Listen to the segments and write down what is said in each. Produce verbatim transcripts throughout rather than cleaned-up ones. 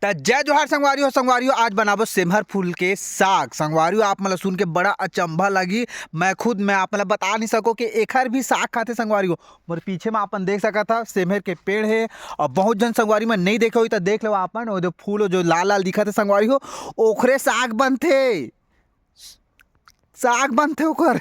त जय जोहार संगवारी हो। संगवारी हो, आज बनाबो सेमहर फूल के साग। संगवारी हो, आप मन ल सुन के बड़ा अचंभा लगी। मैं खुद, मैं आप मन ल बता नहीं सको कि एखर भी साग खाथे संगवारी हो। मोर पीछे में अपन देख सकत हा, सेमहर के पेड़ हे। और बहुत झन संगवारी मन नहीं देखे होही त देख लो अपन, वो जो फूल, वो जो लाल लाल दिखत हे संगवारी हो, ओखरे साग बनथे। साग बनथे ओकर।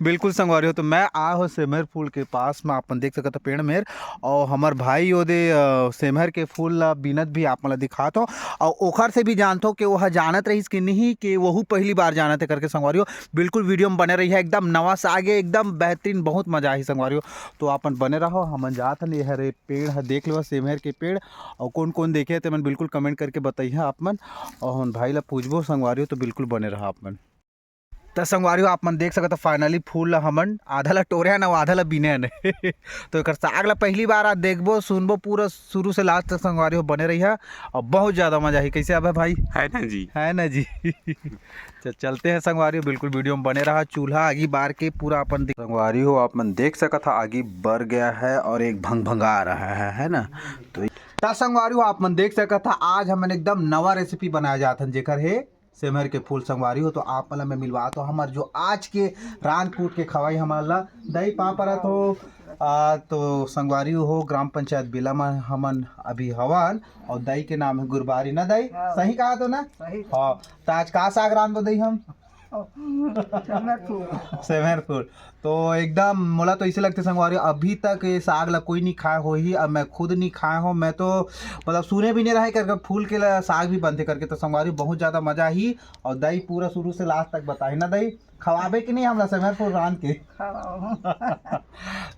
बिल्कुल संगवारी हो, तो मैं आ हो सेमहर फूल के पास में, अपन देख सकत हो पेड़ मेर, और हमर भाई ओदे, अ, सेमहर के फूल ला बीनत भी आप मन ला दिखात हो, और ओखर से भी जानत हो कि वो ह जानत रहिस कि नहीं, कि वहू पहली बार जानत है करके संगवारी हो। बिल्कुल वीडियो में बने रही है, एकदम नवा साग है, एकदम बेहतरीन, बहुत मजा आही संगवारी हो। तो अपन बने रहो, हमन जात हन, ये हरे पेड़ ह देख लेवा, सेमहर के पेड़, और कौन कौन देखे हे ते मन बिल्कुल कमेंट करके बताइहा आप मन, और हमन भाई ला पूछबो संगवारी हो, तो बिल्कुल बने रहा आप मन। त संगवारी हो, आप मन देख सकत हो, finally फूल ला हमन आधा ला टोरे हन अउ आधा ला बीने हन। तो एकर साग ला पहली बार आज देखबो, सुनबो पूरा शुरू से लास्ट तक संगवारी हो, बने रहिहा। और बहुत ज्यादा मजा आही। कैसे अभय भाई? है ना जी? है ना जी? तो चलते हैं संगवारी हो, बिल्कुल वीडियो में बने रहा। चूल्हा आगी बार के पूरा अपन देख-, संगवारी हो, आप मन देख सकत हा, आगी बर गया है और एक भंग भंगा रहा है, है ना? तो त संगवारी हो, आप मन देख सकत हा, आज हमन एकदम नवा रेसिपी बनाए जात हन, जेकर हे सेमहर के फूल संगवारी हो। तो आप मन ला मैं मिलवात हो हमर जो आज के रांध कूट के खवाई हमन ला। दई पाँव परत हो। आ, तो संगवारी हो, ग्राम पंचायत बेला म हमन अभी हवन, और दई के नाम है गुरबारी ना दई? हाँ। सही कहा तो ना? सही। हाँ। तो आज का साग रांधबो दई हम? सेमहर फूल। सेमहर फूल। तो एकदम मोला तो ऐसे लगथे संगवारी, अभी तक ये साग ला कोई नहीं खाए होही। अब मैं खुद नहीं खाए हो, मैं तो मतलब सुने भी नहीं रहे करके फूल के ला साग भी बनथे करके। तो संगवारी बहुत ज्यादा मजा ही, और दई पूरा शुरू से लास्ट तक बताही ना दई, खवाबे कि नहीं हमला सेमहर फूल रांध के? खवाओ।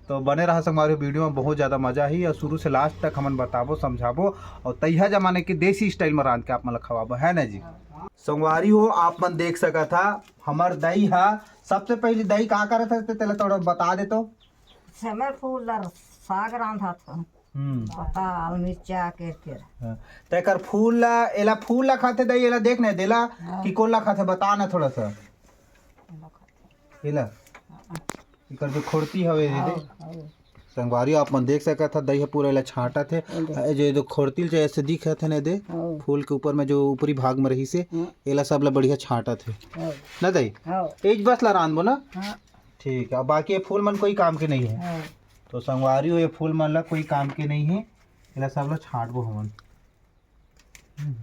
तो बने रहा संगवारी वीडियो में, बहुत ज्यादा मजा ही, और शुरू से लास्ट तक हमन बताबो समझाबो, और तैहा जमाने के देसी स्टाइल में रांध के आप मन ला खवाबो, है ना जी? संगवारी हो, आप मन देख सकत हा, हमर दई हा, सबसे पहली दई का करत हे, ते तेला थोड़ा बता दे तो। सेमहर फूल ला साग रांधत हन। हम्म। पताल, मिर्चा के, के। हाँ। तेकर फूल ला, एला फूल ला खाथे दई, एला देख ना, देला हाँ। कि कोन ला खाथे, बता ना थोड़ा सा। एला खाथे। एला? हाँ। एकर जो खोड़ती हवे, ये दे। हाँ, हाँ। संगवारी, आप मन देख सकत हा, दई ह पूरा एला छांटत हे। ए दे। ए जो, ये दे खोड़ती ल जो ऐसे दिखत हे ना, दे, हाँ। फूल के ऊपर में जो ऊपरी भाग में रहिसे, हाँ। एला सब ला बढ़िया छांटत हे। हाँ। ना दई? हाँ। एज बस ला रांधबो ना? हाँ। ठीक है, बाकी ये फूल मन कोई काम के नहीं है। हाँ। तो संगवारी हो, ये फूल मन ला कोई काम के नहीं है, एला सब ला छांटबो हमन। हम्म।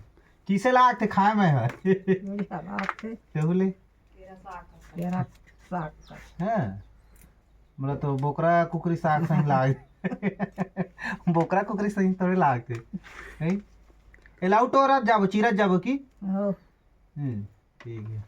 किसे लागथे खाए में हर? बढ़िया लागथे। केहू ले? केरा साग का। हाँ। मोला तो बोकरा कुकरी साग सही लाग। बोकरा कुकरी सही थोड़े लागथे। नहीं? एला अउ टोरत जाबो, चीरत जाबो की? हो। हम्म, ठीक है।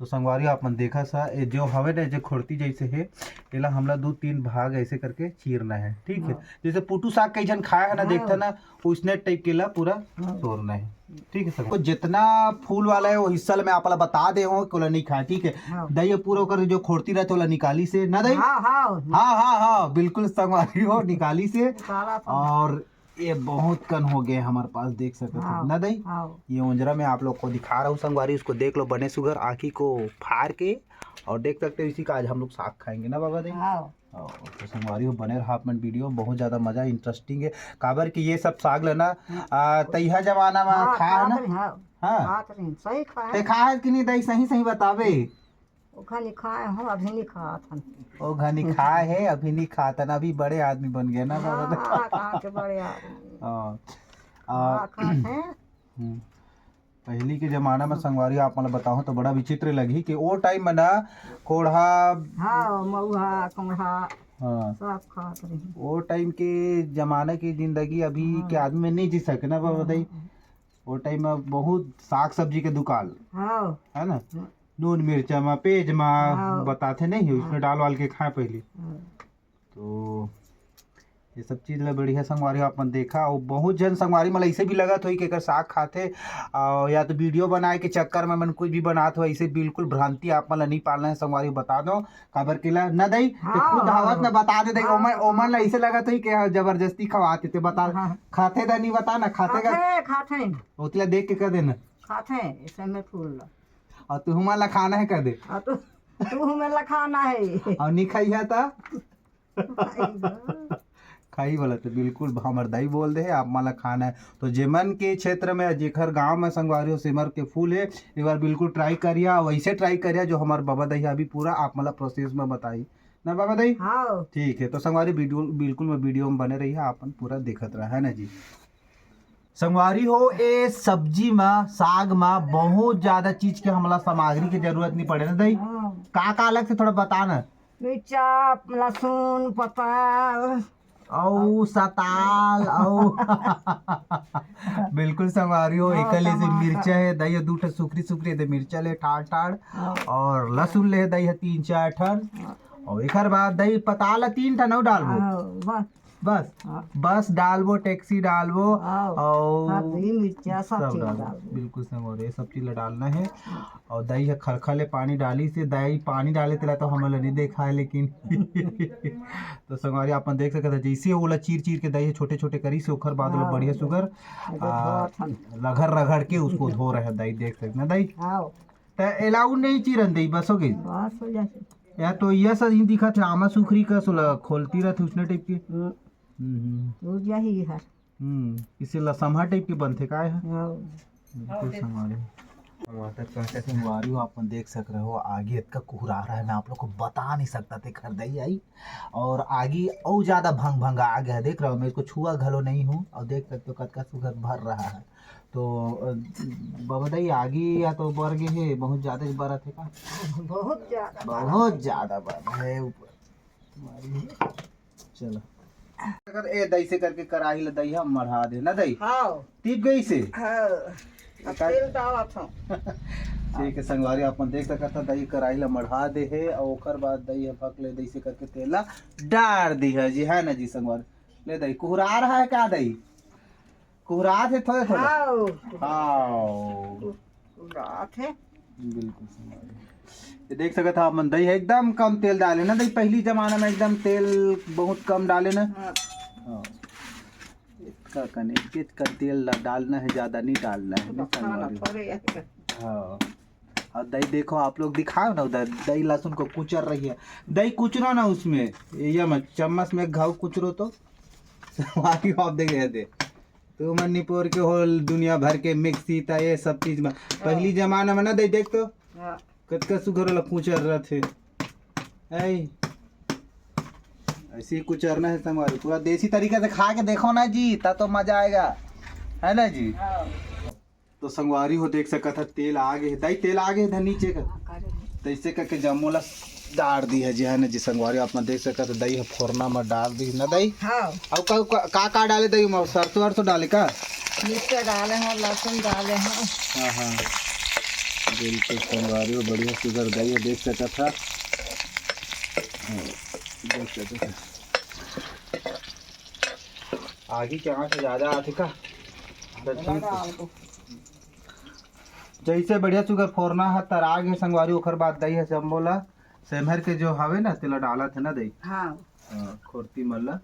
तो संगवारी, आप मन देखा सा, ये जो हवे ना, जो खोड़ती जैसे है, एला हमला दो तीन भाग ऐसे करके चीरना है, ठीक है? हाँ। जैसे पुटू साग कई झन खाए है ना, हाँ। देखता ना, उसने टाइप के ला पूरा हाँ। तोड़ना है, ठीक है संगवारी? तो जितना फूल वाला है, वो हिस्सा ला मैं आप ला बता दे हूँ, कोला नहीं खाए, ठीक है? हाँ। दई पूरा ओकर जो खोड़ती रहते, ओला निकाली से, ना दई? हाँ, हाँ। हाँ, हाँ, हाँ, बिल्कुल संगवारी हो, निकाली से। निकाला था। और ये बहुत कन हो गए हमारे पास, देख सकते हो हाँ, ना दई? हाँ। ये ओंजरा मैं आप लोग को दिखा रहा हूँ संगवारी, उसको देख लो बने सुघर आँखी को फाड़ के, और देख सकते हो इसी का आज हम लोग साग खाएंगे ना बाबा दई? हाँ। और तो संगवारी हो बने रहा अपन वीडियो, बहुत ज्यादा मजा, इंटरेस्टिंग है, काबर कि ये सब साग लेना, हाँ। आ, तैहा जमाना में हाँ, खा है ना? खात रही, हाँ। हाँ। खात रही, सही खा ते है। खा है कि नहीं दई, सही सही बतावे। ओखा नहीं खाए हो, अभी नहीं खात हन। ओ घनी खाए है, अभी नहीं खात हन, अभी बड़े आदमी बन गए ना बाबा दई? हाँ, कहाँ के बड़े आदमी। हाँ। आ, हाँ, खात हैं। हम्म। पहली के जमाना में संगवारी आप मन ल बताहूँ तो बड़ा विचित्र लगही कि ओ टाइम में ना कोढ़ा हाँ, मऊहा, कोढ़ा, हाँ। सब खात रही। ओ टाइम के जमाना की जिंदगी अभी हाँ। के आदमी में नहीं जी सके ना बाबा दई। हाँ। ओ टाइम में बहुत साग सब्जी के दुकान, हाँ। है ना? हाँ। नून मिर्चा में, पेज में हाँ। बताते नहीं, उसमें हाँ। डाल वाल के खाए पहले। हाँ। तो ये सब चीज ला बढ़िया संगवारी हो आप मन देखा, और बहुत झन संगवारी मन ला ऐसे भी लगत होई कि एकर साग खाथे, और या तो वीडियो बनाए के चक्कर में मन कुछ भी बनात हो, ऐसे बिल्कुल भ्रांति आप मन ला नहीं पालना है संगवारी, बता दो। काबर के ला ना दई, ते हाँ, खुद हाँ। हावत ना बता दे दई, हाँ, ओमन, हाँ। ओमन ला ऐसे लगत होई कि हाँ, जबरदस्ती खवात हे, ते बता, हाँ। खाथे दा नहीं बता ना, खाथे का? खाथे, खाथे। ओतला देख के कह देना। खाथे, ऐसे में फूल ला। और तू हमन ला खाना है कह दे। हाँ, तो तू हमन ला खाना है। और नहीं खाई है ता? दाई वाला तो बिल्कुल हमर दाई बोल दे हे, आप मन ला खाना है तो जेमन के क्षेत्र में, जेखर गांव में संगवारी हो सेमर के फूल है, एक बार बिल्कुल ट्राई करिया, वैसे ट्राई करिया जो हमर बाबा दाई अभी पूरा आप मन ला प्रोसेस में बताई ना बाबा दाई। हाँ। ठीक है, तो संगवारी वीडियो बिल्कुल में वीडियो में बने रही है, आपन पूरा देखत रहा है ना जी। संगवारी हो, ए सब्जी में, साग में बहुत ज्यादा चीज के हमला सामग्री के जरूरत नहीं पड़े ना दाई। हाँ। का का अलग से थोड़ा बता ना। मिर्चा, लहसुन, पताल। अउ सताल अउ बिल्कुल संगवारी हो, हाँ, एकर ले से टमाटर। मिर्चा है दाई, दू ठो सुखरी सुखरी दे मिर्चा ले ठाड़ ठाड़, हाँ। और लहसुन ले दाई है तीन चार ठन, और एकर बाद दाई पताल तीन ठन अउ डालबो। हाँ, बस। बस हाँ। बस डालबो, टैक्सी डालबो हाँ। और हल्दी, मिर्चा, सब चीज डालबो। डालबो। बिल्कुल संगवारी, ये सब चीज ला डालना है। और दाई ह खरखा ले पानी डाली से, दाई पानी डाले तेला तो हमन ला नहीं देखा है, लेकिन तो संगवारी अपन देख सकत है, जैसे ओला चीर चीर के दाई ह छोटे छोटे करी से, ओखर बाद ओला हाँ। बढ़िया सुगर एकर आ, धोवत हन। रगड़ रगड़ के उसको धो रहे दाई, देख सकते ना दाई। हाँ, त एलाऊ नहीं चीरन दाई, बस हो गई। बस हो जाए। या तो यह सही दिखत है, आमा सुखरी का सोला खोलती रहती उसने टाइप की। हम्म, हम्म, हम्म। हो जाही हर। हम्म, इसे लसमहा टाइप के बनथे का है? हाँ। बिल्कुल संगवारी। टमाटर काटे संगवारी हो, आप मन देख सक रहे हो, आगी इतना कुहरा रहा है, मैं आप लोग को बता नहीं सकता थे खरीदाई आई। और आगी और ज्यादा भंग भंग आ गया है, देख रहे हो, मैं इसको छुआ घलो नहीं हूँ। और देख सकते हो कतका सुगर भर रहा है। तो अ, बाबा दाई, आगी या तो बर गे है, बहुत ज्यादा बरत है का? बहुत ज्यादा। बहुत ज्यादा बर है ऊपर। चलो, ए दाई से करके कराही ला दाई हम मढ़ा दे ना दाई। हाँ। टिप गई से। हाँ। अब तेल डालत हूँ। ठीक है संगवारी, अपन देख सकत था दाई कराही ला मढ़ा दे है और ओकर बाद दाई ह फक ले दाई से करके तेल ला डार दी है जी, है ना जी संगवारी। ले दाई, कुहरा रहा है का दाई? कुहरा थे थोड़े थोड़े। हाँ। हाँ। रात है। बिल्कुल संगवारी, ये देख सकत हा अपन दाई ह एकदम कम तेल डाले ना दाई, पहली जमाना में एकदम तेल बहुत कम डाले ना। हाँ। हाँ। इतना कने इतना तेल ला डालना है, ज्यादा नहीं डालना है, नहीं खाना संगवारी। थोड़े है। हाँ। और दाई देखो, आप लोग दिखाओ ना उधर, दाई लहसुन को कुचर रही है। दाई कुचरो ना उसमें, ये मत चम्मच में घाव कुचरो तो। संगवारी हो आप देख रहे थे, तू मन निपोर के होल दुनिया भर के मिक्सी ता ये सब चीज में। पहली जमाना में ना दाई देख तो हाँ। कतका सुघर वाला कुचर रहथे। ऐ, ऐसे ही कुचरना है संगवारी, पूरा देसी तरीका से खा के देखो ना जी, ता तो मजा आएगा, है ना जी? हाँ। तो संगवारी हो देख सकत ह, तेल आ गे हे दाई, तेल आ गे हे धन नीचे का। तैसे करके जम्मो ला डार दी है जी, है ना जी संगवारी, आप मन देख सकत ह, दाई ह फोरना में डार दी ना दाई। हाँ। अब का, का, का, का डाले दाई, ओमा सरसों अरसों डाले का? मिर्चा डाले हैं, लहसुन डाले हैं। हाँ, हाँ, बिल्कुल संगवारी हो, बढ़िया सुघर दाई ह, देख सकत ह। हाँ, देख सकत ह। आगी के आँच ज्यादा आथे का? तो ठीक है। जैसे बढ़िया सुघर फोरना ह तरा गे संगवारी, ओखर बाद दाई ह जम्मो ला सेमहर के जो हवे ना, तेला डालत है ना दाई। हाँ। हाँ, खोरती मन ला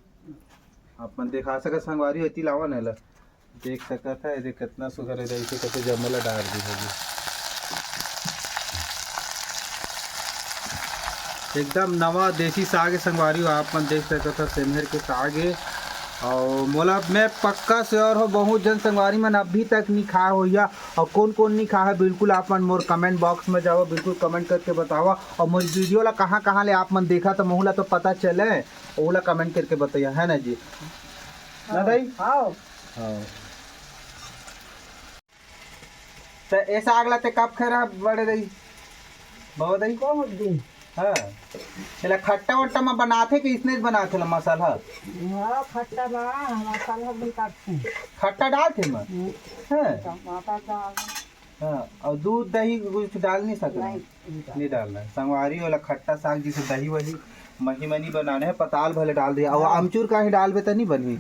आप मन देखा सकत संगवारी, एती लावा ना ला, देख सकत है, ये कितना सुघर है, जैसे करके जम्मो ला डार दी होगी। एकदम नवा देसी साग है संगवारी हो, आप मन देख सकत हो, सेमहर के साग है। और मोला मैं पक्का श्योर हो, बहुत जन संगवारी मन अभी तक नहीं खाए होइया, और कौन कौन नहीं खाए है, बिल्कुल आप मन मोर कमेंट बॉक्स में जाओ, बिल्कुल कमेंट करके बताओ, और मोर वीडियो ला कहाँ कहाँ ले आप मन देखा तो महू ला तो पता चले, ओला कमेंट करके बताइए, है ना जी? ना दाई? हाँ। हाँ। त ए साग ला ते कब खेरा बड़े दाई? बाबा दाई? बहुत दिन। हाँ। एला खट्टा वट्टा में बनाथे कि इसने बनाथे ला मसाला? हाँ, खट्टा बना, मसाला भी काटते हैं। खट्टा डालथे में? हम्म, हाँ। टमाटर डाल। हाँ, और दूध दही कुछ डाल नहीं सकते? नहीं, नहीं डाल। नहीं डालना है। संगवारी वाला खट्टा साग जिसे दही वही मही मनी बनाने है, पताल भले डाल दिया। और हाँ। अमचूर का ही डालबे त नहीं बनही।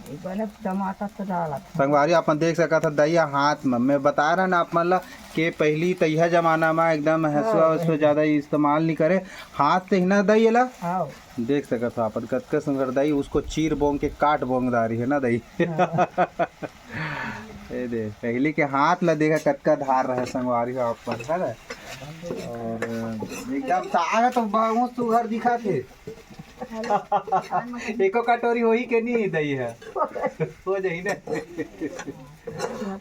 ये बने टमाटर तो डालत है। संगवारी अपन देख सकत ह दही हाथ में, मैं बता रहा ना आप मन ला के पहली तैया जमाना में एकदम हसुआ हाँ। उसुआ ज्यादा इस्तेमाल नहीं करे, हाथ से ही ना दही ला। हाँ। देख सकत हो अपन कतका सुंदर दही, उसको चीर बोंग के काट बोंग डारी है ना दही। हाँ। ये दे पहली के हाथ ला देखा कतका धार रहे संगवारी हो अपन, है ना? और एकदम साग तो बहुत सुघर दिखा थे। एको कटोरी होही के नहीं दई है, हो जाही ना।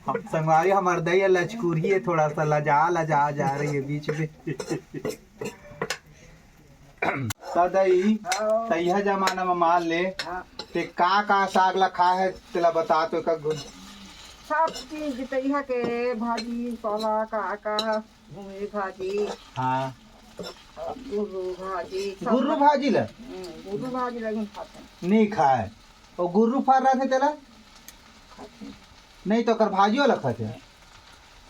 संगवारी, हमर दई है लचकुरी है, थोड़ा सा लजा लजा जा रही है बीच में। त दई, हाँ। तइहा जमाना में मान ले, हाँ। ते का का साग ला खाए है, तेला बता तो एक आध। सब चीज तइहा के भाजी पाला का का, घुंगरी भाजी, हाँ। गुर्रू भाजी, सब गुर्रू भाजी ला? हम्म, गुर्रू भाजी लगिन खाते हैं। नहीं खाए। वो गुर्रू फर रहा थे तेला? खाते हैं। नहीं तो ओकर भाजी वाला खाते हैं।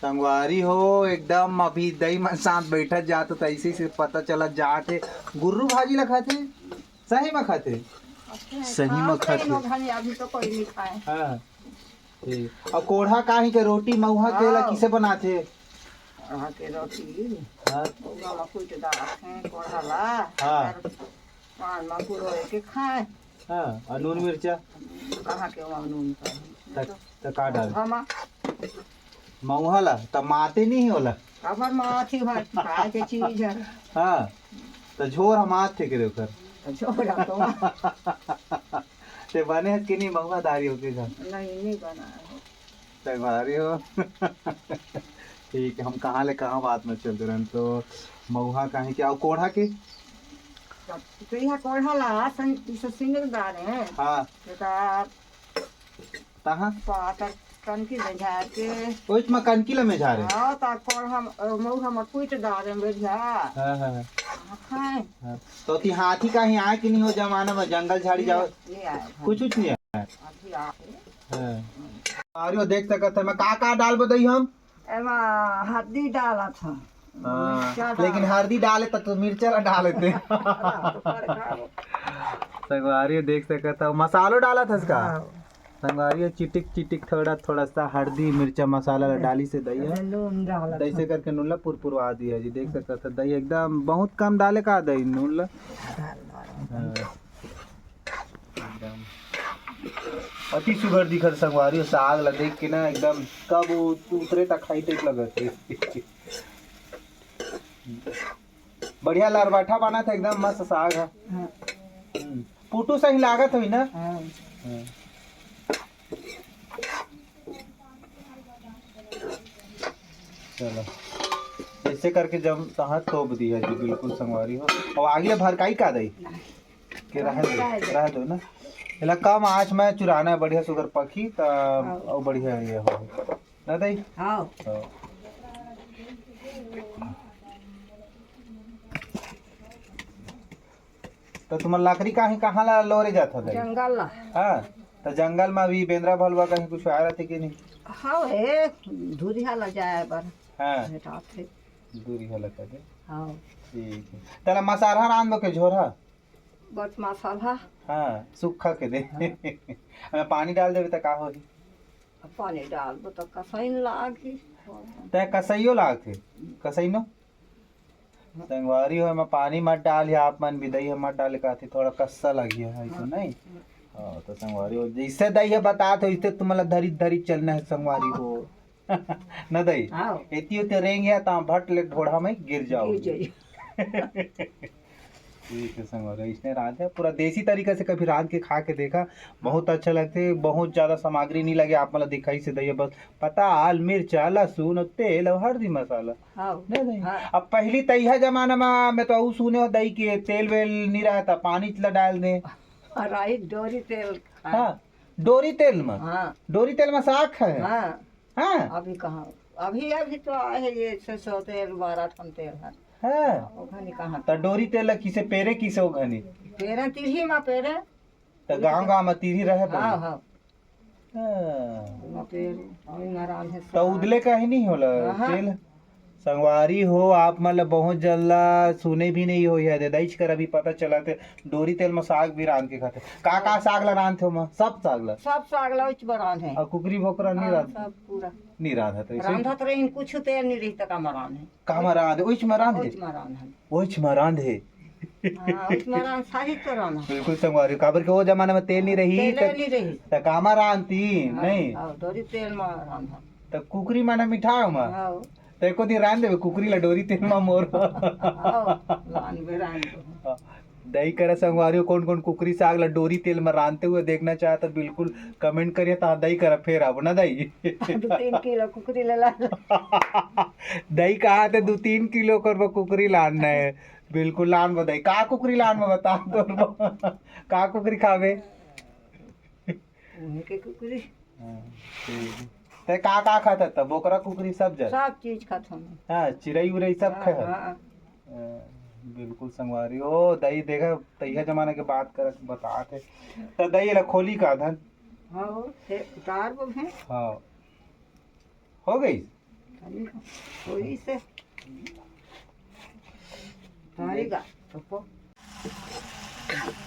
संगवारी हो, एकदम अभी दई मन साथ बैठत जात, तो ऐसे से पता चलत जात हे, गुर्रू भाजी ला खाते, सही में खाते, सही में खाते। अभी तो कोई नहीं खाए। हाँ, ठीक। और कोढ़ा काहे के रोटी मऊहा के ला हाँ। किसे बनाते? कोढ़ा के रोटी, हाँ। मऊहा ला कुट डालते हैं, कोढ़ा ला। हाँ। और पान मा पुरोए के खाए। हाँ, और नून मिर्चा? कहाँ के वहाँ नून का? त, त का डाल? मऊहा मा। मऊहा ला, त माते नहीं होला। अबर माथी भात खाए के चीज है। हाँ, त झोर हम आथे के ओकर। त झोर हम तो। ते बने हस कि नहीं मऊहा दारी होके घर? नहीं, नहीं बना है। संगवारी हो। ठीक है, हम कहाँ ले कहाँ बात में चलते रहन। तो मऊहा काहे के, अउ कोढ़ा के? तो यहाँ कोढ़ा ला सं-, इसे सिंगल डारे हैं। हाँ। तो ता-, तहाँ? पातर कनकी ले झार के। ओइच में कनकी ला में झारे? हाँ, ता कोढ़ा म-, मऊहा में कुट डारे में बढ़िया। हाँ, हाँ, हाँ। हाँ, खाए। हाँ। तो ती हाथी काहे आए कि नहीं हो जमाना में, जंगल झाड़ी जाओ? नहीं आए, हाँ। कुछ, कुछ नहीं आए। अभी आए। हाँ। अरे वो देख सकत है, मैं का का डालबो दई हम? एमा हल्दी डालत हन। हाँ, मिर्चा डाल- लेकिन हल्दी डाले त तो मिर्चा ला डाले थे। संगवारी देख सकत है, मसालो डालत हस का? हाँ। संगवारी चिटिक चिटिक थोड़ा, थोड़ा सा हल्दी मिर्चा मसाला ला डाली से दई है। नून डालत हस। ऐसे करके नून ला पुरपुरवा दिया जी, देख सकत है दई एकदम बहुत कम डाले का दई नून ला। डाल, डाल। हाँ। एकदम अति सुघर दिखत संगवारी हो, साग ला देख के ना एकदम कब उ-, उतरे तक खाई टाइप लगत हे। बढ़िया लरबट्ठा बनत हे, एकदम मस्त साग हे। हाँ। हम्म, पुटू सही लागत होही ना? हाँ। हाँ। चलो, ऐसे करके जब तहाँ तोप दिया जी, बिल्कुल संगवारी हो। और आगे भरकाई का दई? के रहे दो, रहे दो ना। एला कम आँच में चुराना हे, बढ़िया सुघर पकही, त हाँ। अउ बढ़िया ये हो। ना दई? हाँ। हाँ। त तुमन लकड़ी काहे, कहाँ ला लोरे जात हो दई? जंगल ला। हाँ, त जंगल में अभी बेंदरा भलुआ कहीं कुछ आए रहते कि नहीं? हाँ, हे, धुरिहा ला जाए बर। हाँ। भेटात हे। धुरिहा ला कर दे। हाँ। ठीक है। तेला मसाला रांधबो के झोरहा? बस मसाला। हाँ, सूखा के दे। हाँ। अगर पानी डाल देबे त का होही? अब पानी डालबो त कसइन लागही। तै कसइयो लागथे? कसइनो? संगवारी हो, एमा पानी मत डाल, या आप मन भी दई ह मत डाले, काथे थोड़ा कस्सा लगी है, ऐसा हाँ। नहीं? हाँ, तो संगवारी हो, जैसे दई ह बतात हो, इसे तुमला धरी धरी चलना हे संगवारी हो। न दई? हाँ। एती ओती रेंग हे, ता भट ले ढोढ़ा में गिर जाओ। गिर जाई। ठीक है संगवारी, इसने रांध है, पूरा देसी तरीका से कभी रांध के खा के देखा, बहुत अच्छा लगथे। बहुत ज्यादा सामग्री नहीं लगे, आप मन ला दिखाई से दई ह, बस पताल, मिर्चा, लहसुन, तेल और हल्दी मसाला। हाँ। नहीं, नहीं। हाँ। अब पहली तइहा जमाना में मैं तो अउ सुने हो दई के तेल वेल नहीं रहता, पानी ला डाल दे। राई डोरी तेल खाए। हाँ, डोरी तेल में। हाँ। डोरी तेल में साग खाए। हाँ। हाँ। अभी कहाँ, अभी, अभी तो आए हैं ये सरसों तेल, बारह ठन तेल है। हाँ। ओखनी कहाँ? त डोरी तेल ला किसे पेरे, किसे ओखनी? पेरे तिरही में पेरे। त गाँव गाँव में तिरही रहे हाँ, पहले? हाँ। हाँ। ओमा पेरे, ओही में रांधे त साग। उदले काहे नहीं होला हाँ। तेल? संगवारी हो, आप मन ला बहुत जन ला सुने भी नहीं होही, दे दईच कर अभी पता चला थे, डोरी तेल में साग भी रांध के खाथे। का का साग ला रांधथे ओमा? सब साग ला? सब साग ला उच में रांधे। और कुकरी भोकरा नहीं हाँ, रांध? सब पूरा। नहीं रांधत रही। रांधत रही, कुछ तेल नहीं रही त का में रांधे। का में रांधे? उच में रांधे? उच में रांधे। उच में रांधे। हाँ, उच में रांध, साहित तो रांध। बिल्कुल संगवारी, काबर के वो जमाना में तेल नहीं रही, तेल त, नहीं रही। त का में रांधती, हाँ, नहीं? हाँ, डोरी तेल में रांध। त कुकरी माना मिठाओ में। हाँ। त एको दिन रांध देबे कुकरी ला डोरी तेल में मोर। हाँ, रांध बे, रांध बे। हाँ। दई करा संगवारी हो, कोन कोन कुकरी साग ला डोरी तेल में रांधते हुए देखना चाहत हो, बिल्कुल comment करिए, तहाँ दई करा फेर आबो ना दई। दू तीन किलो कुकरी ले ला। दई कहा थे दू तीन किलो कर वो कुकरी लानना है। बिल्कुल लानबो दई। का कुकरी लानबो बता तोर? का कुकरी खाबे? उहे के कुकरी। हाँ, ठीक है। ते का का खात हस? बोकरा कुकरी सब जन? सब चीज खात हन। हाँ, चिरई उरई सब हाँ, खाए हस? हाँ। हाँ, बिल्कुल संगवारी हो। दई देखा, तइहा जमाना के बात करत बतात हे। त दई एला खोली का धन? हाँ, हो, ते उतार बो है। हाँ। हो गई? अरे, होई से। तारी गा, तो को।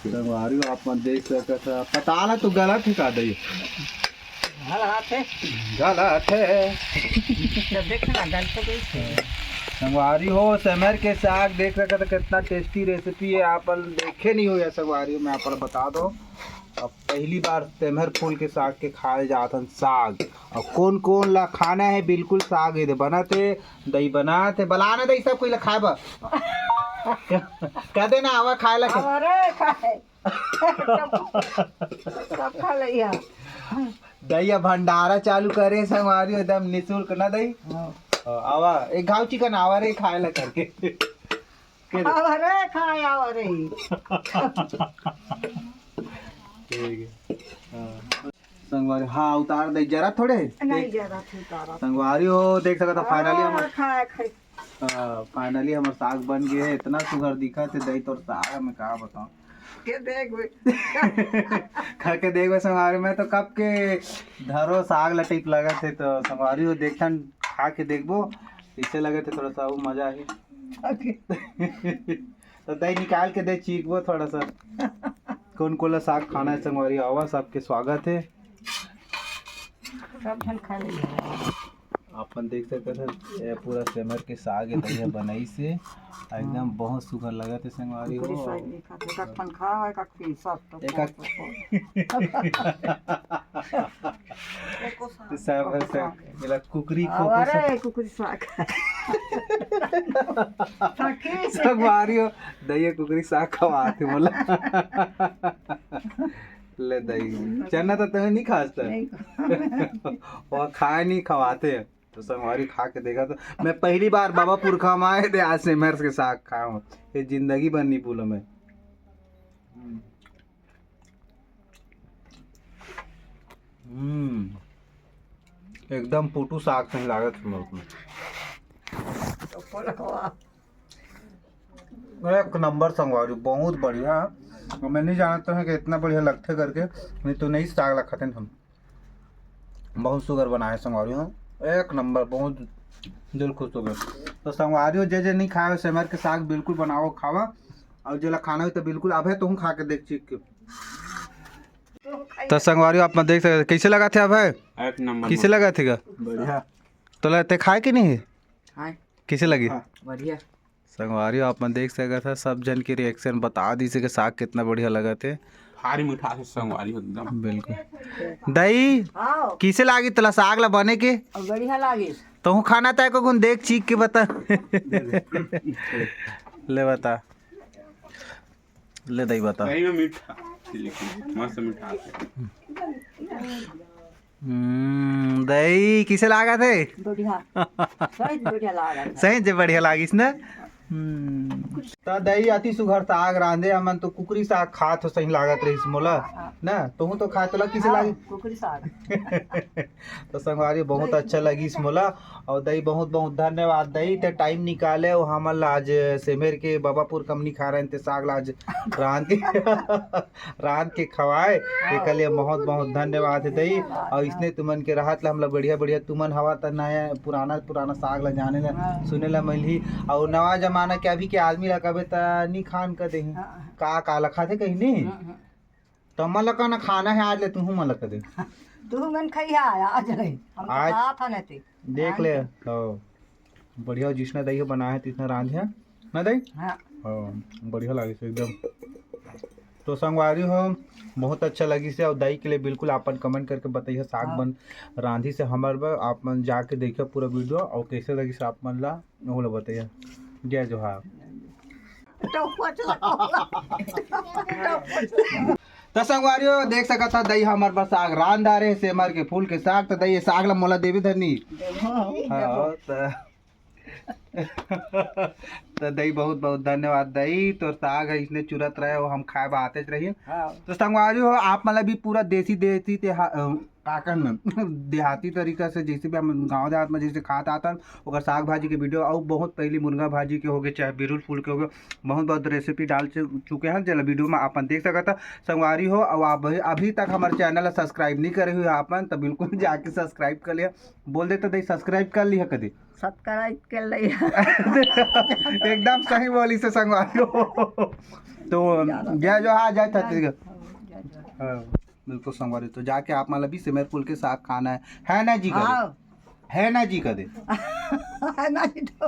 संगवारी हो, आप मन देख सकत ह, पताल ह तो गलत हे का दई? गलत हे। गलत हे। तो देख ना, गल तो गई थे। संगवारी हो, सेमर के साग देख सकत ह, कितना tasty recipe है, आप मन देखे नहीं हो या संगवारी हो, मैं आप मन बता दो। अब पहली बार सेमर फूल के साग के खाए जात हन साग। अब कोन कोन ला खाना है, बिल्कुल साग एदे बनत हे, दई बनात हे, बलाना दई सब कोई ला खाए बर। कह देना आवा खाए ला के। अरे खाए। सब, सब खा लइहा। दई ह भंडारा चालू करे संगवारी, एकदम निशुल्क ना दई। हाँ। हाँ, आवा, एक घाव चिकन आवा रे खाए ला करके। के दे? आवा रे, खाए आवा रे। ठीक है। हाँ। संगवारी, हाँ, उतार दे, जरा थोड़े। नहीं, जरा थी उतारा। संगवारी हो, देख सकत ह, finally हमर हाँ, खाए, खाए। हाँ, finally हमर साग बन गए है। इतना सुघर दिखत हे दई तोर साग, मैं का बताऊं। के देखबे। खा के देखबे संगवारी, मैं तो कब के धरो साग ला type लगत हे, तो संगवारी हो देखथन, खा के देखबो, कैसे लगत हे, थोड़ा सा अउ मजा आही। Okay। तो दई निकाल के दे चीखबो थोड़ा सा। कोन कोन ला साग खाना है संगवारी, आवा, सबके स्वागत है। सब झन खा ले। आप मन देख सकत हन, ये पूरा सेमर के साग है, दई ह बनाइस हे। एकदम हाँ। बहुत सुघर लगत हे संगवारी हो। पूरी साग दिखत हे, कखन खाओ, कखन सब तो एक कख- एको साग, तो सब एको है, साग। एला कुकरी को, आवा को रे, कुकरी साग। सखी। संगवारी हो, दई ह कुकरी साग खवात हे मोला। ले दई, चना तो तैं नहीं खास त। नहीं। वो खाए नहीं खवाते। तो संगवारी खा के देखा तो, मैं पहली बार बाबा पुरखा में आए थे, आज सेमर के साग खाए हूँ। ये जिंदगी भर नहीं भूलो मैं। हम्म, एकदम पुटू साग सही लागत हे मोर को। एक नंबर संगवारी, बहुत बढ़िया। मैं नहीं जानत रहें कि इतना बढ़िया लगथे करके, नहीं तो नहीं साग ला खातेन हम। बहुत सुघर बनाए संगवारी हो, एक नंबर, बहुत दिल खुश हो गए। तो संगवारी हो, जे जे नहीं खाए हो सेमर के साग, बिल्कुल बनाओ, खावा, और जेला खाना हो तो बिल्कुल अभय तुम खा के देख चीख के। तो संगवारी हो, आप मन देख सकते, कैसे लगथे अभय? एक नंबर। कैसे लगथे गा? बढ़िया। तो लगथे खाए कि नहीं? खाए। कैसे लगी? हाँ। बढ़िया। संगवारी हो, आप मन देख सकत ह, सब झन के reaction बता दिस हे कि साग कितना बढ़िया लगत हे। भारी मिठास हे संगवारी हो एकदम। बिल्कुल। दई, हाँ। किसे लागिस तोला साग ला बने के? बढ़िया लागिस। तहूँ खाना तय को गुन देख चीख के बता। ले बता। ले दई बता। सही में मीठा, लेकिन मस्त मिठास हे। हम्म, दई, किसे लागत हे? बढ़िया। सही बढ़िया लागत हे। सही जे बढ़िया लागिस ना? हम्म। त दई अति सुघर साग रांधे, हमन तो कुकरी साग खात हो, सही लागत रहिस मोला। हाँ। ना, तहूँ तो खाए, तोला किसे हाँ, लागिस? कुकरी साग। तो संगवारी बहुत अच्छा लगिस मोला। और दई बहुत बहुत धन्यवाद दई, ते time निकाले और हमन ला आज सेमेर के बाबापुर कमनी खा रहे ते साग ला आज रांध के रांध के खवाए, एकर लिए बहुत बहुत धन्यवाद हे दई। और इसने तुमन के रहत ला हमला बढ़िया बढ़िया तुमन हवा त नया पुराना पुराना साग ला जाने ला हाँ। सुने ला मिलही। और नवा जमाना के अभी के आदमी ला कबे त नी खान कर देही। हाँ। का का ला खाथे कहीं नहीं? हम्म, हम्म। तो हमन ला कहना खाना है आज ले तुहू मन ला कर दे। तुहू मन खइहा आज ले। हम तो आज खात हन ते। देख ले। हाँ। बढ़िया जिसना दई हो बनाए हे, तिसना रांधे हे ना दई? हाँ। हाँ, बढ़िया लागिस एकदम। तो संगवारी हो, बहुत अच्छा लगिस हे, और दई के लिए बिल्कुल आपन comment करके बताइए, साग हाँ। बन रांधिस हे हमर बर। आप मन जाके देखिए पूरा video, और कैसे लगिस हे आप मन ला, वो ला बताइए। जय जोहार। त संगवारी हो, देख सकत ह, दई हमर बर साग रांध डारे हे, सेमर के फूल के साग। त दई, ये साग ला मोला देबे धनी। हाँ, त त दई, बहुत बहुत धन्यवाद दई, तोर साग ह इसने चुरत रहे, वो हम खाए बर आतेच रही। हाँ। तो संगवारी हो, आप मन ला भी पूरा देसी देसी त्योहार, अ, का कहन, देहाती तरीका से, जैसे भी हम गाँव देहात में जैसे खात आतन, ओकर साग भाजी के वीडियो, अउ बहुत पहली मुनगा भाजी के होगे, चाहे बिरुल फूल के होगे, बहुत बहुत रेसिपी डाल चु-, चुके हैं, जेला वीडियो में अपन देख सकत ह। संगवारी हो, अउ आप अभी, अभी तक हमारे चैनल ला सब्सक्राइब नहीं करे हुए आपन, तो बिल्कुल जाके सब्सक्राइब कर लिया। बोल दे तो दई, सब्सक्राइब कर लिया कदे। सब्सक्राइब कर ले। एकदम सही बोली से संगवारी हो। तो जय जोहार, जय छत्तीसगढ़। हाँ, बिल्कुल संगवारी। तो जाके आप मन ला भी सेमर फूल के साग खाना है, है ना जी कदे? हाँ। है ना जी कदे? है ना जी तो।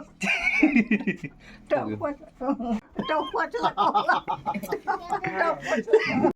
तो कुछ, तो कुछ